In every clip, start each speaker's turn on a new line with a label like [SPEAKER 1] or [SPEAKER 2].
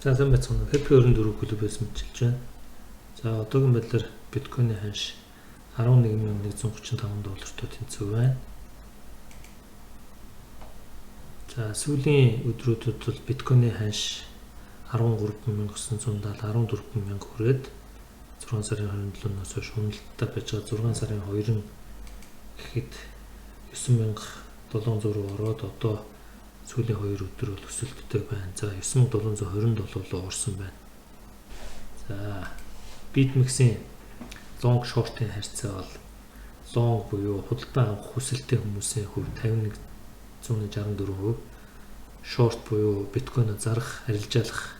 [SPEAKER 1] За сайн байцгаана уу. Happy 24 клубээс мэдчилж байна. За одоогийн байдлаар биткойны ханш 11,135 доллартай тэнцүү байна. За сүүлийн өдрүүдэд бол биткойны ханш 13,970 14,000 хүрээд 6 сарын 27-наас хойш уналттай байж байгаа. 6 сарын 2 гэхэд 9,700 руу ороод одоо сүүлийн 2 өдөр бол өсөлттэй байна. За 9727 руу орсон байна. За BitMEX-ийн long short-ын харьцаа бол long буюу худалдан авах хүсэлтэй хүмүүсийн хувь 51.64%, short буюу биткойноо зарах, арилжаалах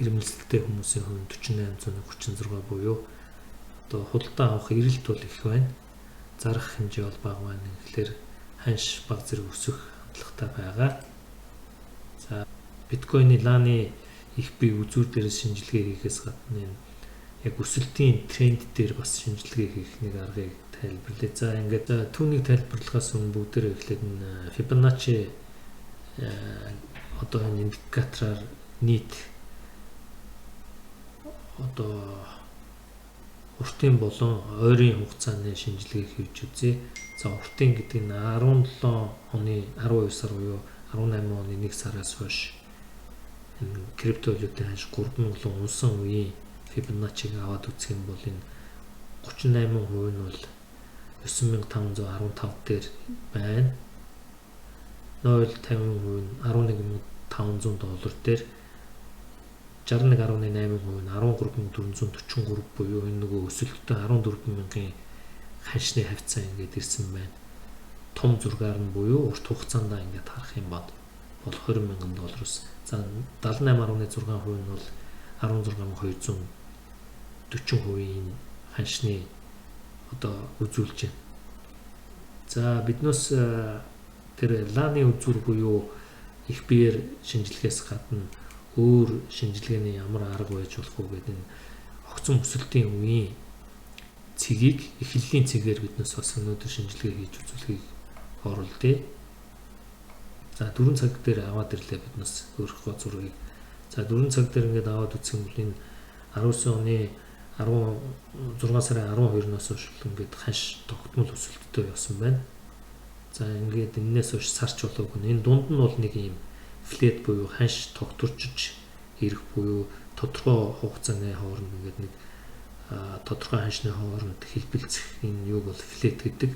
[SPEAKER 1] ирмэлзэлтэй хүмүүсийн хувь 48.36 буюу одоо худалдан авах эрэлт бол их байна. Зарах хэмжээ бол бага байна. Тэгэхээр ханш бага зэрэг өсөх хандлагатай байгаа. За биткойны лааны их бие үзүүр дээрээс шинжилгээ хийхээс гадна энэ яг өсөлтийн тренд дээр бас шинжилгээ хийх нэг аргыг тайлбарлая. За ингээд түүнийг тайлбарлахаас өмнө бүгдээрээ эхлээд энэ Fibonacci одоо энэ индикатораар нийт одоо уртын болон ойрын хугацааны шинжилгээ хийж үзье. За уртын гэдэг нь 17 оны 12 сар буюу 18 оны 1 сараас хойш энэ криптовалютын ханш 3000 руу унсан үеийн Fibonacci-г аваад үзэх юм бол энэ 38% нь бол 9515 дээр байна. 0.50% нь 11500 доллар дээр, 61.8% нь 13443 буюу энэ нөгөө өсөлттэй 14,000-ын ханшны хавьцаа ингээд ирсэн байна. Том зургаар нь буюу урт хугацаанд ингээд харах юм бол 20,000 доллароос за 78.6% нь бол 16,240%-ийн ханшны одоо үзүүлж байна. За биднээс тэр лааны үзүүр буюу их биеэр шинжилгээс гадна өөр шинжилгээний ямар арга байж болох вэ гэдэг энэ огцом өсөлтийн үеийн цэгийг эхлэлийн цэгээр биднээс бас өнөөдөр шинжилгээ хийж үзүүлэхийг оролдъё. За 4 цаг дээр аваад ирлээ биднээс өөрийнхөө зургийг. За 4 цаг дээр ингээд аваад үзэх юм бол энэ 19 оны 16 сарын 12-наас хойш ингээд ханш тогтмол өсөлттэй явсан байна. За ингээд энээс хойш сарч болоогүй. Энэ дунд нь бол нэг юм flat буюу ханш тогтворчж ирэх буюу тодорхой хугацааны хооронд ингээд нэг тодорхой ханшны хооронд хэлбэлзэх энэ юуг бол flat гэдэг.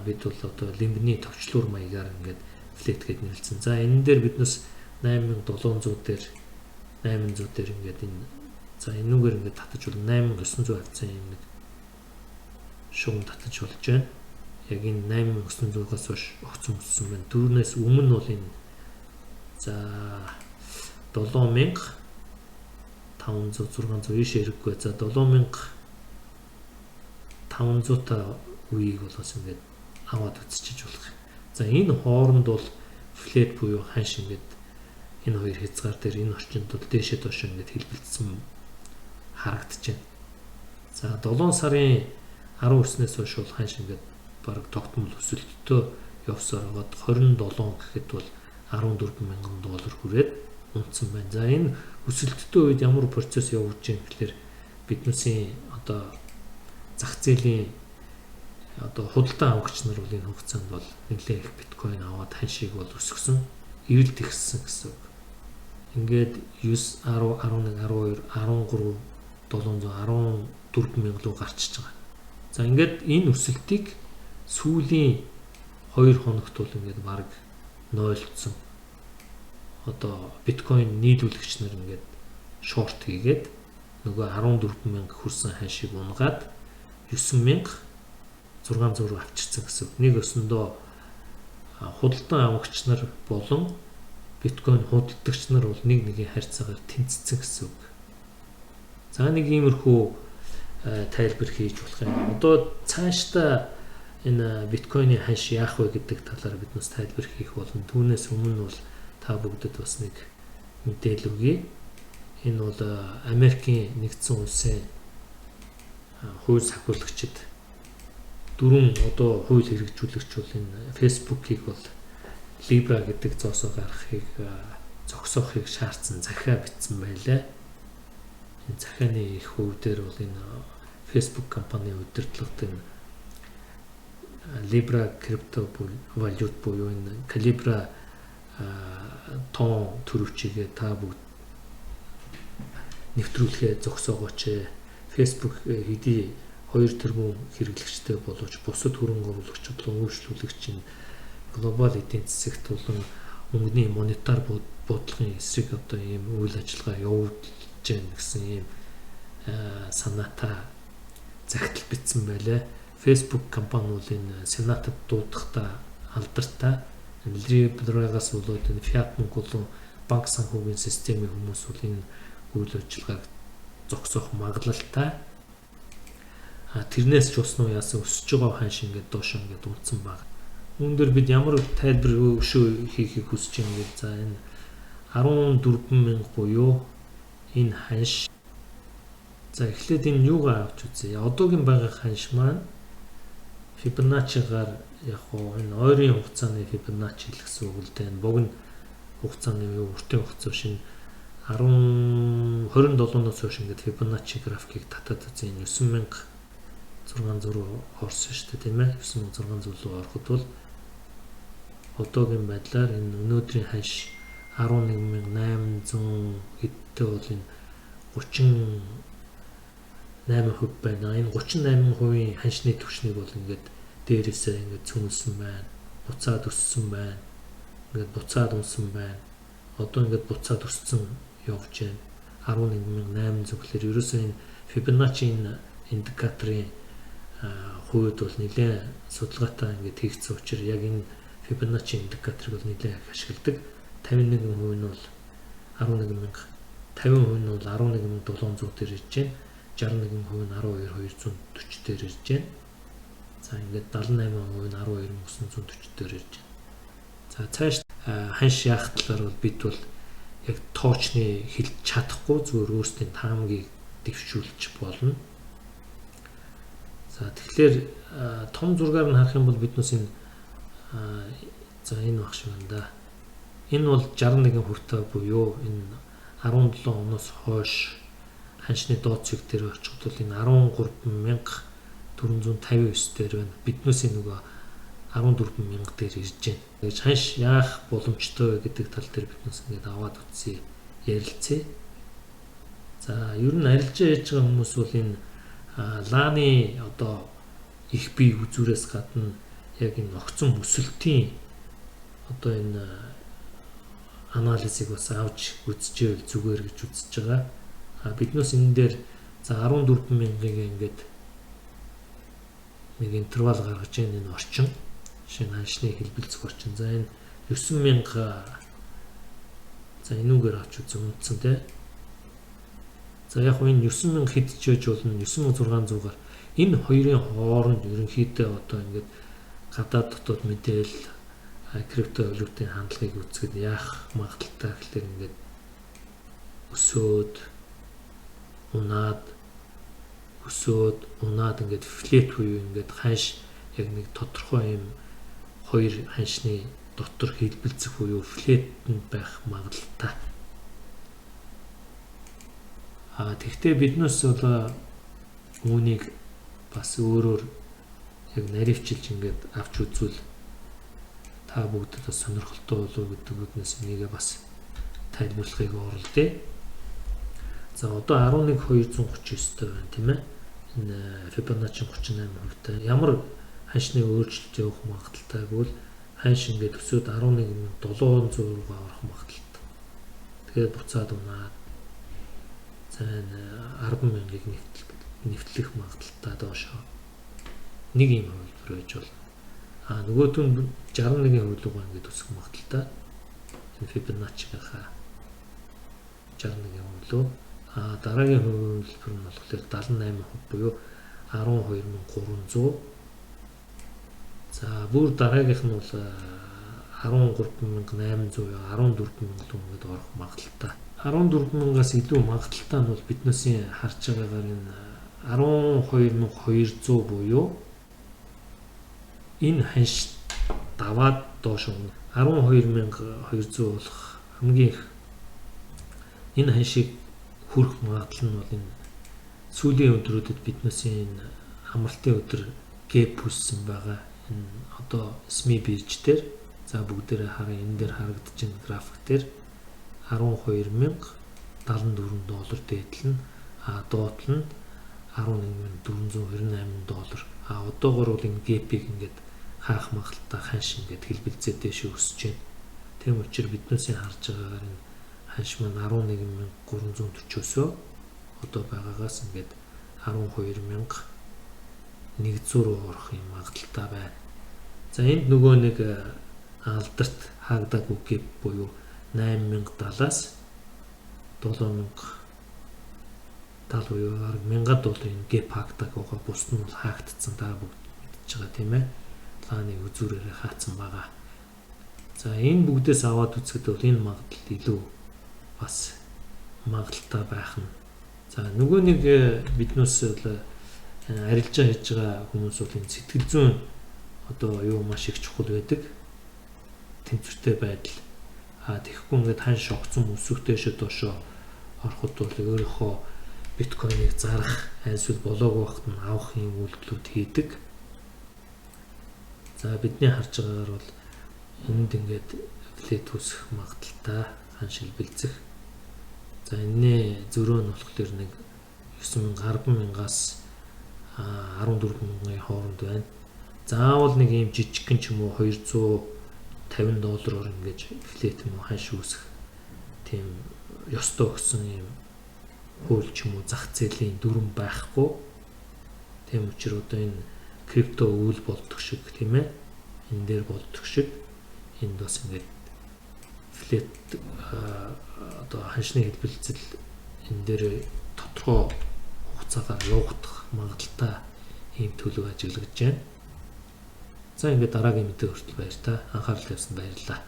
[SPEAKER 1] Бид бол одоо лимбний товчлуур маягаар ингээд flat гэд нэрлэсэн. За энэ дээр биднээс 8700 дээр 800 дээр ингээд энэ за энүүгээр ингээд татаж бол 8900 хавьцаа юм нэг шугам татаж болж байна. Яг энэ 8900-аас хойш огцом өссөн байна. Түүнээс өмнө бол энэ за 7500 600 ийш ирэхгүй. За 7500 та үеийг бол бас ингээд аваад үзчихэж болох юм. За энэ хооронд бол flat буюу ханш ингээд энэ хоёр хязгаар дээр энэ орчинд бол дээшээ доош ингээд хэлбэлцсэн харагдаж байна. За 7 сарын 19-нээс хойш бол ханш ингээд бараг тогтмол өсөлттэй явсаар байгаад 27 гэхэд бол 14,000 доллар хүрээд унтсан байна. За энэ өсөлттэй үед ямар процесс явуулж байгаа гэхээр биднээсийн одоо зах зээлийн одоо худалдан авагч нар бол энэ хугацаанд бол нэлээд их биткойн аваад ханшийг бол өсгсөн, эрэлт ихссэн гэсэн үг. Ингээд 9, 10, 11, 12, 13, 700, 14 мянга руу гарчиж байгаа. За ингээд энэ өсөлтийг сүүлийн 2 хоногт бол ингээд бараг нойлцсон. Одоо биткойн нийлүүлэгч нар ингээд short хийгээд нөгөө 14,000 хүрсэн ханшийг унгаад 9,600 руу авчирсан гэсэн. Нэг өсөндөө худалдан авагч нар болон биткойн худалдагч нар бол нэг нэгийн харьцаагаар тэнцсэн гэсэн үг. За нэг иймэрхүү тайлбар хийж болох юм. Одоо цаашдаа энэ биткойны ханш яах вэ гэдэг талаар бид нас тайлбар хийх болно. Түүнээс өмнө бол та бүгдэд бас нэг мэдээлэл өгье. Энэ бол Америкийн нэгдсэн улсын хууль сахиулагчид дөрвөн одоо хууль хэрэгжүүлэгч бол энэ Facebook-ийг бол Libra гэдэг зоосоо гаргахыг зогсоохыг шаардсан захиа бичсэн байлаа. Энэ захианы их хувь дээр бол энэ Facebook компани удирдлагад энэ Libra крипто валют буюу энэ Calibra тоон төрөвчийгээ та бүгд нэвтрүүлэхээ зогсоогооч. Facebook хэдий 2 тэрбум хэрэглэгчтэй боловч бусад хөрөнгө оруулагч болон үйлчлүүлэгч нь глобал эдийн засагт болон мөнгөний монетар бодлогын эсрэг одоо ийм үйл ажиллагаа явуулж байна гэсэн ийм санаатай захидал бичсэн байлаа. Facebook компани бол энэ сенатад дуудахдаа алдартай. Libra-гаас болоод энэ fiat мөнгө болон банк санхүүгийн системийн хүмүүс бол энэ үйл ажиллагааг зогсоох магадлалтай. А тэрнээс ч уснуу яасан өсөж байгаа ханш ингээд доош ингээд унтсан баг. Үүн дээр бид ямар тайлбар өшөө хийхийг хүсэж байна вэ? За, энэ 14,000 буюу энэ ханш. За, эхлээд энэ юугаа авч үзье. Одоогийн байгаа ханш маань Fibonacci-гаар яг хуу энэ ойрын хугацааны Fibonacci л гэсэн үг л дээ. Энэ богино хугацааны юу, уртын хугацаа шинэ 10 27-оос хойш ингээд Fibonacci графикийг татаад үзье. Энэ 9600 руу орсон шүү дээ, тийм ээ. 9600 руу ороход бол одоогийн байдлаар энэ өнөөдрийн ханш 11,800 хэдтэй бол энэ 38% байна. Энэ 38%-ийн ханшны түвшнийг бол ингээд дээрээсээ ингээд цөмөлсөн байна. Буцаад өссөн байна. Ингээд буцаад унсан байна. Одоо ингээд буцаад өссөн явж байна. 11,800 гэхэлэр ерөөсөө энэ Fibonacci энэ индикаторын хувьд бол нэлээд судалгаатай ингээд хийгдсэн учраас яг энэ Fibonacci индикаторыг бол нэлээд их ашигладаг. 51% нь бол 11,000, 50% нь бол 11,700 дээр ирж байна. 61% нь 12,240 дээр ирж байна. За, ингээд 78% нь 12,940 дээр ирж байна. За, цааш ханш яах талаар бол бид бол яг тоочны хэлж чадахгүй, зүгээр өөрсдийн таамагийг дэвшүүлж болно. За, тэгэхээр том зургаар нь харах юм бол биднээс энэ, за, энэ багш байна да. Энэ бол 61 хувьтай буюу энэ 17 оноос хойш ханшны доод цэг дээр очиход бол энэ 13,459 дээр байна. Биднээсийн нөгөө 14,000 дээр ирж байна. Тэгэж ханш яах боломжтой вэ гэдэг тал дээр биднээс ингээд аваад үзье, ярилцъя. За, ер нь арилжаа хийж байгаа хүмүүс бол энэ лааны одоо их бие үзүүрээс гадна яг энэ огцон өсөлтийн одоо энэ анализыг бас авч үзчихвэл зүгээр гэж үзэж байгаа. А биднээс энэ дээр, за, 14 мянгаыг ингээд нэг интервал гаргаж байна, энэ орчин. Шинэ ханшны хэлбэлзэх орчин. За, энэ 9000, за, энүүгээр авч үзэн үндсэн те. За, яг энэ 9000 хэд ч байж болно, 9600-аар энэ хоёрын хооронд ерөнхийдөө одоо ингээд гадаад дотоод мэдээлэл, крипто валютын хандлагыг үзэхэд яах магадлалтай гэхлээр ингээд өсөөд унаад, өсөөд унаад, ингээд flat буюу ингээд ханш яг нэг тодорхой юм хоёр ханшны дотор хэлбэлзэх буюу flat нь байх магадлалтай. А тэгвэл биднээс бол үүнийг бас өөрөөр яг наривчилж ингээд авч үзвэл та бүгдэд бас сонирхолтой болов гэдэг үднээс энийгээ бас тайлбарлахыг оролдъё. За, одоо 11,239 тэй байна, тийм ээ. Энэ Fibonacci 38%-тай. Ямар ханшны өөрчлөлт явах магадлалтай гэвэл ханш ингээд өсөөд 11,700 руугаа орох магадлалтай. Тэгээд буцаад унаад, за, энэ 10,000-ыг нэвтлэх магадлалтай доошоо нэг юм хувилбар байж болно. А нөгөөд нь 61% рүүгээ ингээд өсөх магадлалтай. Энэ Fibonacci-гийнхаа 61% лөө. А дараагийн хувилбар нь болохоор 78% буюу 12,300. За, бүр дараагийнх нь бол 13,800, 14,000 руу ингээд орох магадлалтай. 14,000-аас илүү магадлалтай нь бол биднээсийн харж байгаагаар энэ 12,200 буюу энэ ханш даваад доош 12,200 болох хамгийн их Энэ ханшийг хүрэх магадлал нь бол энэ сүүлийн өдрүүдэд биднээс энэ амралтын өдөр gap үүссэн байгаа. Энэ одоо СМИ бирж дээр, за, бүгдээрээ хараа, энэ дээр харагдаж байна, график дээр 12,074 доллар дээдл нь, а доод нь 11,428 доллар. А одоогор бол энэ gap ийг ингээд хаах магадлалтай ханш ингээд хэлбэлзээ дээшээ өсөж байна. Тийм учраас биднээсээ харж байгаагаар энэ ханш маань 11,340-өөсөө одоо байгаагаас ингээд 12,100 руу орох юм магадлалтай байна. За, энд нөгөө нэг алдарт хаагдаагүй gap буюу 8070-аас 7070 буюу 1000 долларын gap хаагдаагүй байгаа. Бусд нь бол хаагдцсан, та бүгд мэдж байгаа, тийм ээ. Лааны үзүүрээрээ хаацсан байгаа. За, энэ бүгдээс аваад үзэхэд бол энэ магадлал илүү бас магадлалтай байх нь. За, нөгөө нэг биднээс бол арилжаа хийж байгаа хүмүүс бол энэ сэтгэл зүйн одоо юу маш их чухал байдаг. Тэнцвэртэй байдал. А тэгэхгүй ингээд ханш огцон өсөх дээшээ доошоо ороход бол өөрийнхөө биткойныг зарах, эсвэл болоогүй байхад нь авах юм үйлдэлүүд хийдэг. За, бидний харж байгаагаар бол энд ингээд flat үүсэх магадлалтай ханш хэлбэлзэх. За, энэний зөрөө нь болохоор нэг 9000 10,000-аас 14,000-ын хооронд байна. Заавал нэг ийм жижигхэн ч юм уу 250 доллараар ингэж flat юм уу ханш үүсэх тийм ёстой өгсөн юм хууль ч юм уу зах зээлийн дүрэм байхгүй. Тийм учраас одоо энэ крипто үйл болдох шиг, тийм ээ. Энэ дээр болдох шиг энд бас ингээд flat, одоо ханшны хэлбэлзэл энэ дээр тодорхой хугацаагаар явагдах магадлалтай ийм төлөв ажиглагдаж байна. За, ингээд дараагийн мэдээ хүртэл баяр та. Анхаарал тавьсанд баярлалаа.